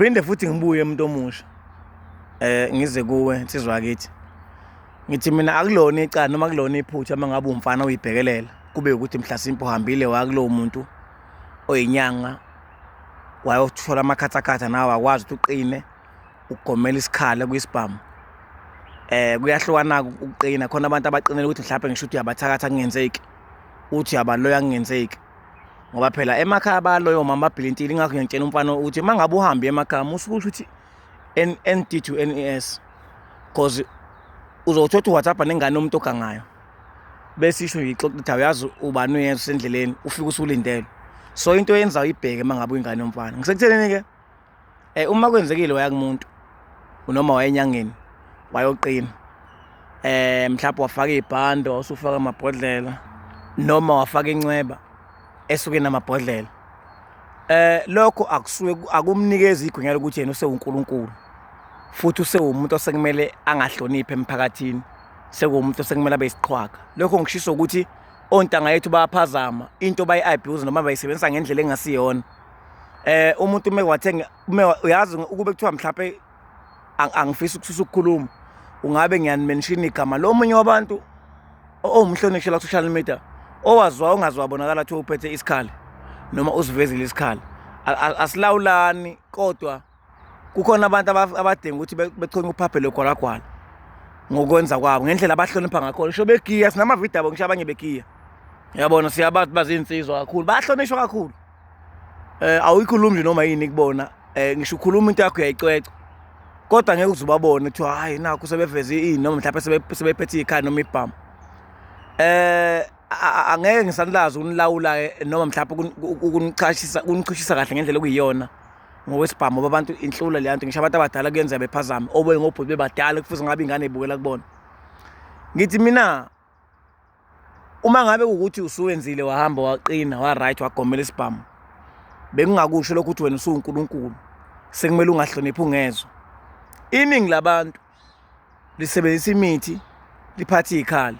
Phinde futhi ngibuye umuntu omusha ngize kuwe insizwa yakithi. Ngithi mina akulona icala noma kulona iphutha uma ngabe umfana uyibhekelela kube ukuthi mhlasimpe uhambile waya kulowo muntu oyinyanga wayothola amakhathakhatha nawe wakwazi ukuthi uqine ukugomela isikhala kwisibhamu. Kuyahlukana ukuqina khona abantu abaqinela ukuthi mhlawumbe ngisho ukuthi uyabathakatha kungenzeki, uthi uyabaloya kungenzeki. Ngoba phela emakhaya baloyo mama babhilintile ingakho ngiyangitshela umfana ukuthi uma ngabe uhambe emakhaya musuke usho ukuthi ND to NES cause uzothola ukuthi WhatsApp nengane yomuntu ogangayo bese isho nje ixoxa ukuthi awuyazi ubani uyenza usendleleni ufike usulindele. So into oyenzayo ibheke uma ngabe uyingane yomfana. Ngisekuthenini-ke uma kwenzekile waya kumuntu noma waya enyangeni wayoqina mhlawumbe wafaka ibhande wasufaka amabhodlela noma wafaka incweba esuke namabhodlela lokho akusuke akumnikezi igunya lokuthi yena usewuNkulunkulu futhi usewumuntu osekumele angahloniphi emphakathini sekuwumuntu osekumele abe isiqhwaga. Lokho ngikushiso ukuthi ontanga yethu bayaphazama into bayi-abuse noma bayisebenzisa ngendlela engasiyona. Umuntu uma wathenga uma uyazi ukube kuthiwa mhlampe angifisi ukususa ukukhuluma ungabe ngiyanimenshina igama lomunye wabantu owumhlonishwa la social media owaziwa ongaziwa bonakala kuthiwa uphethe isikhali noma usivezile isikhali. Asilawulani kodwa kukhona abantu abadinga ukuthi bechonye uphaphe lwegwalagwala ngokwenza kwabo ngendlela abahlonipha ngakhona. Ngisho begiya sinamavidiyo abo ngisho abanye begiya. Uyabona siyabazi bazinsizwa kakhulu bayahlonishwa kakhulu. Awuyikhulumi nje noma yini kubona ngisho ukhuluma into yakho uyayicweca kodwa ngeke uze ubabone kuthiwa hhayi nakhu sebeveze ini noma mhlawumbe sebephethe ikhaya noma ibhamu. Angeke ngisanilazi ukunilawula noma mhlawumbe ukunichashisa ukunichishisa kahle ngendlela okuyiyona ngokwesibhamu ngoba abantu inhlula leya nto ngisho abantu abadala kuyenzeka bephazame oboye ngobhuti bebadala kufuze ngabe ingane ibukela kubona. Ngithi mina uma ngabe kuwukuthi usuwenzile wahamba waqina wa-right wagomela isibhamu bekungakusho lokho ukuthi wena usuwuNkulunkulu sekumele ungahloniphi ungezwa. Iningi labantu lisebenzisa imithi liphathe iy'khali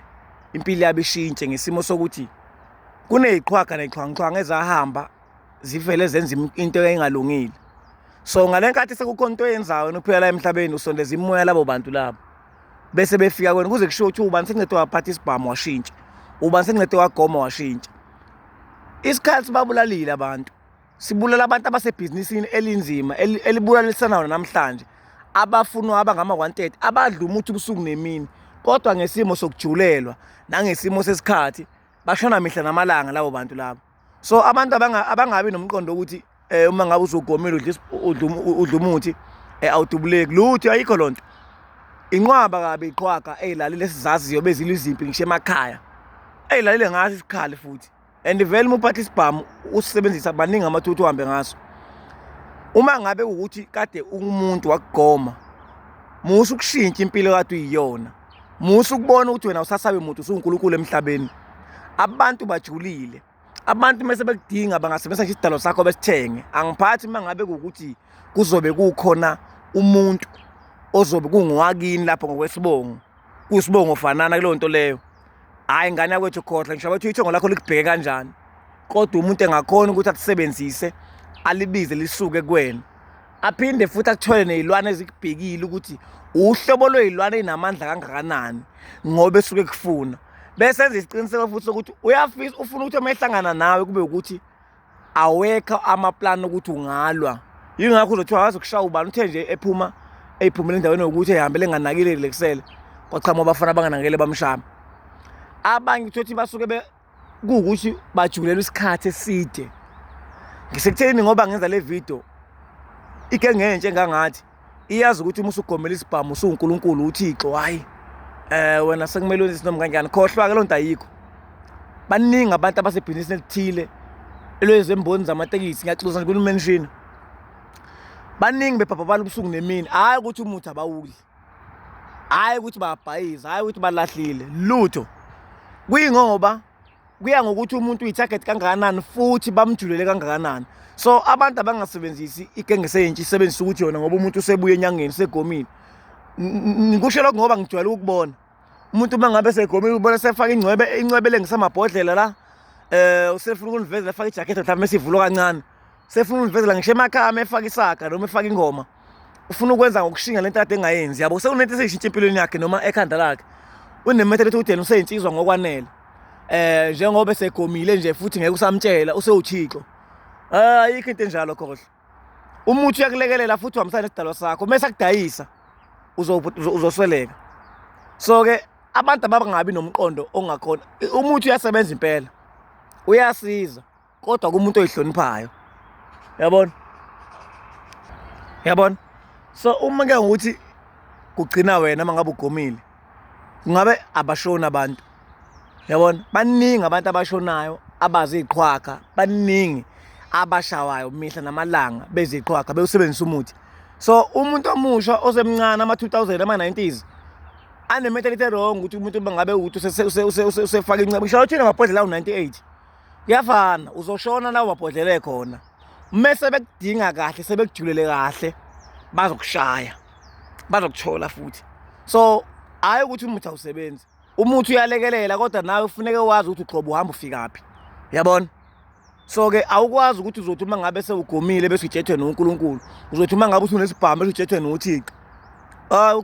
impilo yabo ishintshe ngesimo sokuthi kuney'qhwaga ney'xhwanguxhwangu ezahamba zivele zenza into engalungile. So ngale nkathi sekukhona into oyenzayo wena uphila la emhlabeni usondeza imimoya labo bantu labo bese befika kwena kuze kushiwo ukuthi ubani sencede waphatha isibhamu washintsha, ubani sencede wagoma washintsha. Isikhathi sibabulalile abantu, sibulala abantu abasebhizinisini elinzima elibulalisanayo namhlanje abafunwa abangama-wanted abadla umuthi ubusuku nemini kodwa ngesimo sokujulelwa nangesimo sesikhathi bashona mihla namalanga labo bantu labo. So abantu abangabi nomqondo ukuthi uma ngabe uzogomela udla umuthi awudubuleki lutho ayikho loo nto. Inqwaba kabi iqhwaga ey'lalile esizaziyo bezilwa izimpi ngisho emakhaya ey'lalile ngaso isikhali futhi and vele uma uphatha isibhamu usisebenzisa baningi amathuthu uhambe ngaso. Uma ngabe kuwukuthi kade umuntu wakugoma musa ukushintsha impilo kade uyiyona, musa ukubona ukuthi wena awusasabi muntu usuwuNkulunkulu emhlabeni. Abantu bajulile, abantu mese bekudinga bangasebenzisa ngisho isidalo sakho besithenge. Angiphathi uma ngabe kuwukuthi kuzobe kukhona umuntu ozobe kungowakini lapho ngokwesibongo, kuyisibongo fanana kuleyo nto leyo. Hhayi ngane yakwethu khohlwa ngisho abathi ithongo lakho likubheke kanjani kodwa umuntu engakhona ukuthi akusebenzise alibize lisuke kuwena aphinde futhi akuthole ney'lwane ezikubhekile ukuthi uhlobo lwey'lwane ey'namandla kangakanani ngoba esuke kufuna bese enza isiqiniseko futhi sokuthi uyafisa ufuna ukuthi uma ehlangana nawe kube ukuthi awekho amaplani okuthi ungalwa. Yingakho uzothiwa akaze kushaya ubani uthe nje ephuma eyiphumela endaweni yokuthi ehambele enganakile lekusele kwaqhamuka abafana abanganakele bamshaya. Abanye uthole ukuthi basuke kuwukuthi bajulelwa isikhathi eside. Ngisekutheni ngoba ngenza le video ike ngentsha engangathi iyazi ukuthi uma usugomela isibhamu usuwuNkulunkulu uThixo hhayi wena sekumele wenze noma kanjani. Khohlwa-ke loo nto ayikho. Baningi abantu abasebhizinisini elithile elwezemboni zamatekisi ngiyaxolisa nje ukulimenshina. Baningi bebhabhabala ubusuku nemini hhayi ukuthi umuthi abawudli, hhayi ukuthi bayabhayiza, hhayi ukuthi balahlile lutho. Kuyingoba kuya ngokuthi umuntu uyi-target kangakanani futhi bamjulele kangakanani. So abantu abangasebenzisi igenge seyintsha isebenzisa ukuthi yona ngoba umuntu usebuye enyangeni usegomile. Ngikusho lokho ngoba ngijwayele ukukubona. Umuntu uma ngabe segomile ubona sefaka ingcwebe, incwebe elengisamabhodlela la usefuna ukunivezela afake ijakhethi mhlawumbe esivulwa kancane. Sefuna univezela ngisho emakhaya uma efaka isaga noma efaka ingoma. Ufuna ukwenza ngokushinga lento kade engayenzi yabo. Sekunento eseyishintsha empilweni yakhe noma ekhanda lakhe. Unementality ukuthi yena useyinsizwa ngokwanele. Njengoba esegomile nje futhi ngeke usamtshela usewuthixo. Ayikho into enjalo khohlwa. Umuthi uyakulekelela futhi uhambisana nesidalwa sakho. Mese akudayisa uzosweleka. So ke abantu ababangabi nomqondo ongakhona. Umuthi uyasebenza impela. Uyasiza kodwa kumuntu oyihloniphayo. Yabona? Yabona? So uma ke ngokuthi kugcina wena mangabe ugomile kungabe abashoni abantu. Yabona? Baningi abantu abashonayo abaziqhwaga, baningi abashawayo mihla namalanga beziqhwaga bewusebenzisa umuthi. So umuntu omusha osemncane ama-2000 ama-90s ane-mentality wrong ukuthi umuntu uma ngabe ukuthi usefaka incebo ngisho uthina amabhodlela awu-98 kuyafana uzoshona la mabhodlela ekhona mese bekudinga kahle sebekujulele kahle bazokushaya bazokuthola futhi. So hhayi ukuthi umuthi awusebenzi, umuthi uyalekelela kodwa nawe kufuneke wazi ukuthi ugxoba uhamba ufikaphi, yabona? So-ke awukwazi ukuthi uzothi uma ngabe sewugomile bese ujethwe noNkulunkulu, uzothi uma ngabe usunesibhamu bese ujethwe noThixo.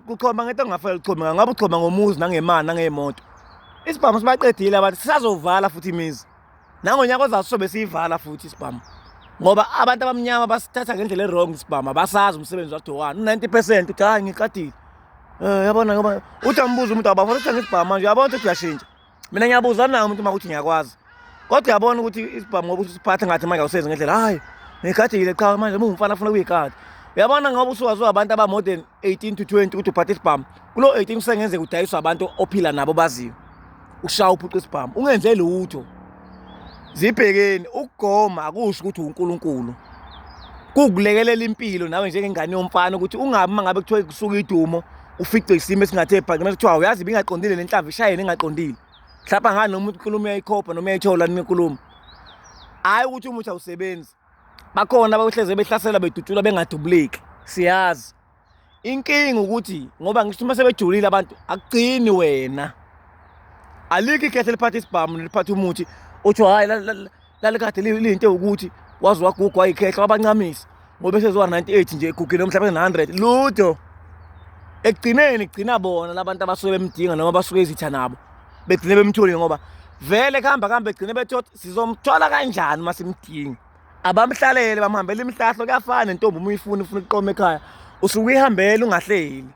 Uchoma ngento ongafanele uchome, ngabe uchoma ngomuzi nangemali nangey'moto. Isibhamu sibaqedile abantu, sisazovala futhi imizi. Nangonyaka ozayo sizobe siyivala futhi isibhamu. Ngoba abantu abamnyama basithatha ngendlela e-wrong isibhamu, abasazi umsebenzi wadokwana. U-90% uthi hhayi ngiqadile. Yabona ngoba uthi ambuza umuntu abafuna ukuthenga isibhamu manje uyabona ukuthi uyashintsha. Mina ngiyabuza naye umuntu uma kuthi ngiyakwazi. Kodwa uyabona ukuthi isibhamu ngoba usiphatha ngathi manje awusenzi ngendlela. Hhayi ngigadile cha manje uma ungumfana afuna ukuyigada. Uyabona ngoba usuwaziwa abantu aba more than 18 to 20 ukuthi uphatha isibhamu. Kulo 18 kusengenzeka udayiswa abantu ophila nabo baziyo. Ushaya uphuca isibhamu ungenze lutho. Zibhekeni ukugoma akusho ukuthi uNkulunkulu. Kukulekelela impilo nawe njengengane yomfana ukuthi ungabi uma ngabe kuthiwa kusuka idumo ufice isimo esingathe bhanqa mase kuthiwa uyazi ibingaqondile le nhlamvu ishayene ingaqondile. Mhlawumbe angani noma inkulumo uyayikhopha noma uyayithola inkulumo. Hhayi ukuthi umuthi awusebenzi. Bakhona abahleze behlasela bedutshulwa bengadubuleki. Siyazi. Inkinga ukuthi ngoba ngisho uma sebejulile abantu akugcini wena. Alikho ikhehle eliphatha isibhamu neliphatha umuthi uthi hhayi lalikade liyinto ewukuthi waze wagugwa ikhehla wabancamisa ngoba esezowa 98 nje egugile mhlawumbe na-100 lutho. Ekugcineni kugcina bona labantu abasuke bemdinga noma abasuke izitha nabo begcine bemtholile ngoba vele kuhamba kuhambe begcine bethi sizomthola kanjani uma simdinga. Abamhlalele bamhambela imihlahlo kuyafana nentombi uma uyifuna ufuna ukuqoma ekhaya usuke uyihambela ungahleli.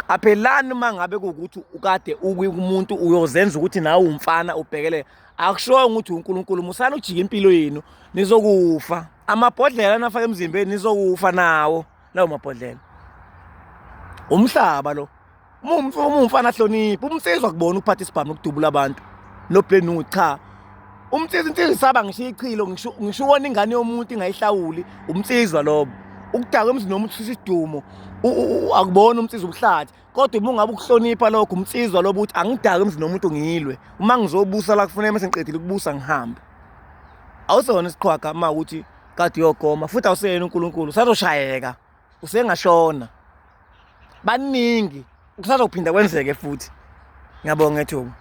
Qaphelani uma ngabe kuwukuthi ukade ukumuntu uyozenza ukuthi nawe umfana ubhekele akushoyo ukuthi uNkulunkulu musani ujika impilo yenu nizokufa. Amabhodlela anafaka emzimbeni nizokufa nawo lawo mabhodlela. Umhlaba lo. Uma umfana ahloniphe, umsizwa kubona ukuphatha isibhamu nokudubula abantu. No cha. Umsizwa insizwa isaba ngisho ichilo ngisho ngisho ubona ingane yomuntu ingayihlawuli umsizwa lobo. Ukudakwa emzini womuntu ususa isidumo akubona umsizwa ubuhlathi. Kodwa uma ungabe ukuhlonipha lokho umsizwa lobo ukuthi angidake emzini womuntu ngilwe. Uma ngizobusa la kufuneka mase ngiqedile ukubusa ngihambe. Awusona isiqhwaga uma ukuthi kade uyogoma futhi awuseyena uNkulunkulu usazoshayeka usengashona. Baningi kusazophinda kwenzeke futhi. Ngiyabonga ethuba.